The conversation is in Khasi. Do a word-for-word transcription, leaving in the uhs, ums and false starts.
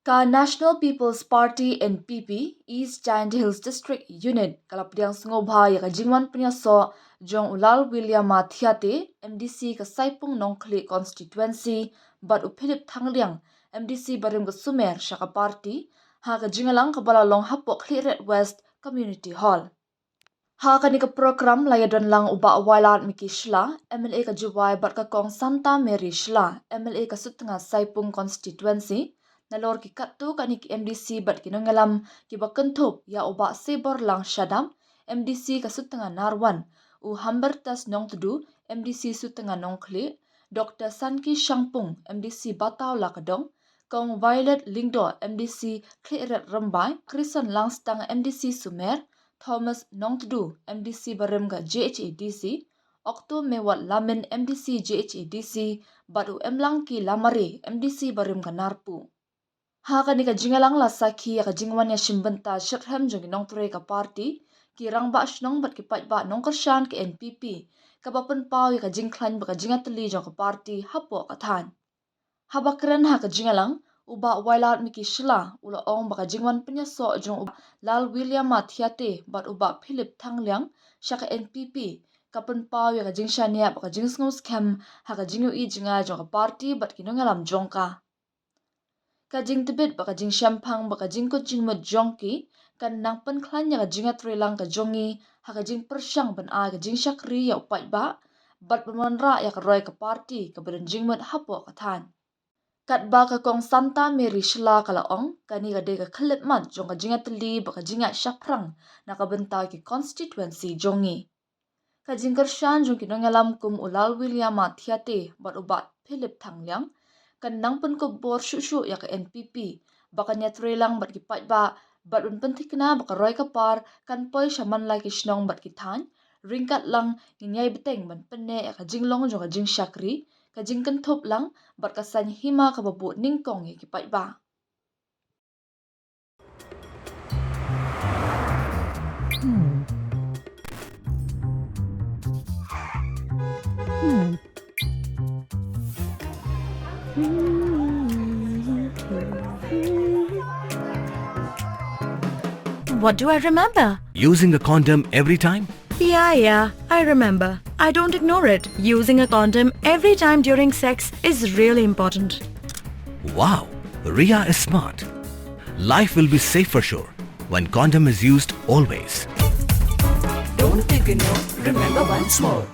Ka National People's Party, N P P, East Jaintia Hills District Unit ka la pdiang sngewbha ïa ka jingwan pynïasoh jong u Lalwiliama Thiate, M D C ka Saipung Nongkhlieh Constituency, bad u Philip Thangliang, M D C barim ka Sumer sha ka party, ha ka jingïalang kaba la long hapoh Khliehriat West Community Hall. Ha kane ka program la ïadon lang u Bah Wailadmiki Shylla, M L A ka Jowai, bad ka Kong Santa Mary Shylla, M L A ka Sutnga Saipung Constituency. Nalor ki katto katne ki M D C bad ki nongïalam kiba kynthup ïa u Bah Seborlang Shadap, M D C ka Sutnga Narwan, u Humbertus Nongtdu, M D C Sutnga Nongkhlieh, Doctor Sanki Shangpung, M D C Bataw Lakadong, Kong Violet Lyngdoh, M D C Khliehriat Rymbai, Krison Langstang, M D C Sumer, Thomas Nongtdu, M D C barim ka J H A D C, Okto Mewat Lamin, M D C J H A D C, bad u Emlangki Lamare, M D C barim ka Narpuh. Ha kane ka jingïalang la sakhi ïa ka jingwan ïashim bynta shitrhem jong ki nongtrei ka party, ki rangbah shnong bad ki paidbah nongkyrshan ka N P P, kaba pynpaw ïa ka jingkhlaiñ bad ka jingïatylli jong ka party hapoh ka thaiñ. Haba kren ha ka jingïalang, u Bah Wailadmiki Shylla u la ong ba ka jingwan pynïasoh jong u Bah Lalwiliama Thiate bad u Bah Philip Thangliang sha ka N P P ka pynpaw ïa ka jingshaniah bad ka jingsngewskhem ha ka jingïohi jngai jong ka party bad ki nongïalam jong ka. Ka jingtbit bad ka jingshemphang bad ka jingkut jingmut jong ki kan nang pynkhlaiñ ïa ka jingïatreilang ka jong ngi ha ka jingpyrshang ban ai ka jingshakri ïa u paidbah bad ban wanrah ïa ka roi ka party kaba don jingmut hapoh ka thaiñ. Katba ka Kong Santa Mary Shylla ka la ong, kane ka dei ka khyllipmat jong ka jingïatylli bad ka jingïaid shaphrang na ka bynta ki constituency jong ngi. Ka jingkyrshan jong ki nongïalam kum u Lalwiliama Thiate bad u Bah Philip Thangliang kan nang pynkup bor shuh shuh ïa ka N P P ba kan ïatreilang bad ki paidbah bad ban pynthikna ba ka roi ka par kan poi sha man la ki shnong bad ki thaiñ. Ryngkat lang ngin ïai bteng ban pynneh ïa ka jinglong jong ka jingshakri, ka jingkynthup lang bad ka saiñ hima kaba buh nyngkong ïa ki paidbah. What do I remember? Using a condom every time? Yeah, yeah, I remember. I don't ignore it. Using a condom every time during sex is really important. Wow, Ria is smart. Life will be safe for sure when condom is used always. Don't ignore, remember once more.